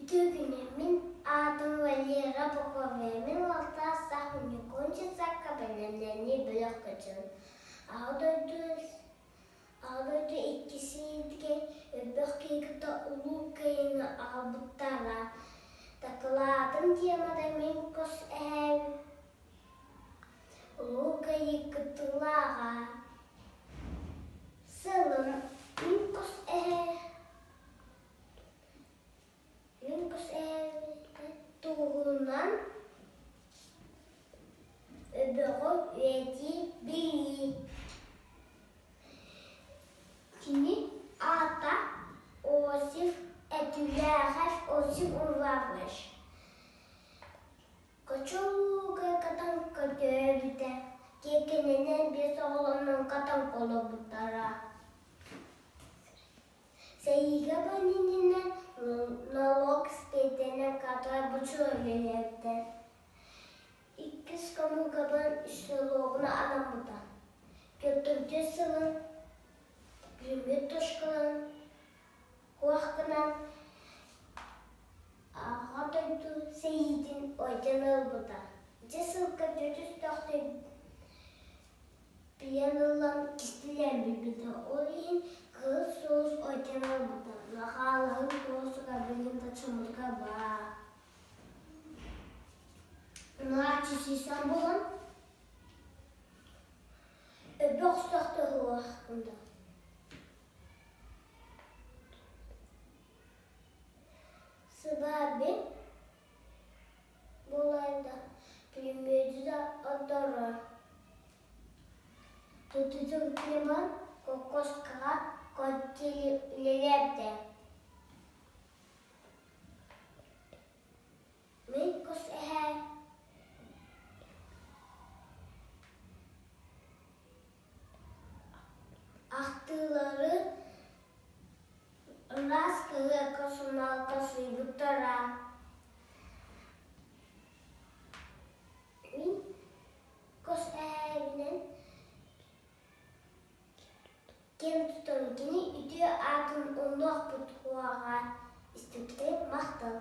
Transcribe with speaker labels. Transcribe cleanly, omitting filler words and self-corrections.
Speaker 1: Үтүө күнү, мин аатым Валера Попова, мин уолтаах сах Уникончицакка бэлэмнэнии бөлөх көчөн. Аҕа дойду Аҕа дойду иккис сэриитигэр элбэх киһи кытта Улуу Кыайыыны аҕалбыттара. Дакылаатым темата мин хос эһээм Улуу Кыайыы кыттыылааҕа. Сылым мин хос эһээ Мин хос эһээбит туһунан Өбөҕү үөтии билии. Кини аата Осип Этүлээхэп Осип Иванович. Кочулууга катан көтөөбүтэ, киэкэнэнэн биэс оҕолонон катан олорбуттара. Сэриигэ бэнининэн налог спиэтэнэн катара бучу үлэлээбитэ. Иккис коммугабын селоҕуна анаммыта. Петр сылын Күммүт тушкаларын куох гынан Аҕа дойду сэриитин ойдон ылбыта. Дьэ сылга түөрт билэн ылан кистэлээн билбитэ. Ол иһин Кыһыл Сулус ойдон ылбыта. Махаалаһын туосуга билигин да чумурга баар. Младший сисэн булан Өбөх сохтоһуохпунда Сыбаби буолайда пулемету да отторо Тутутун кимон кокоскаҕа үлэлээбитэ Мин кус эһээ Ахтыылары ыраас кыһыакка сунаалка суйбуттара. Мин кус эһээбинэн киэн тутан кини үтүө аатын умнуохпут суоҕа. Истибитигэр махтал.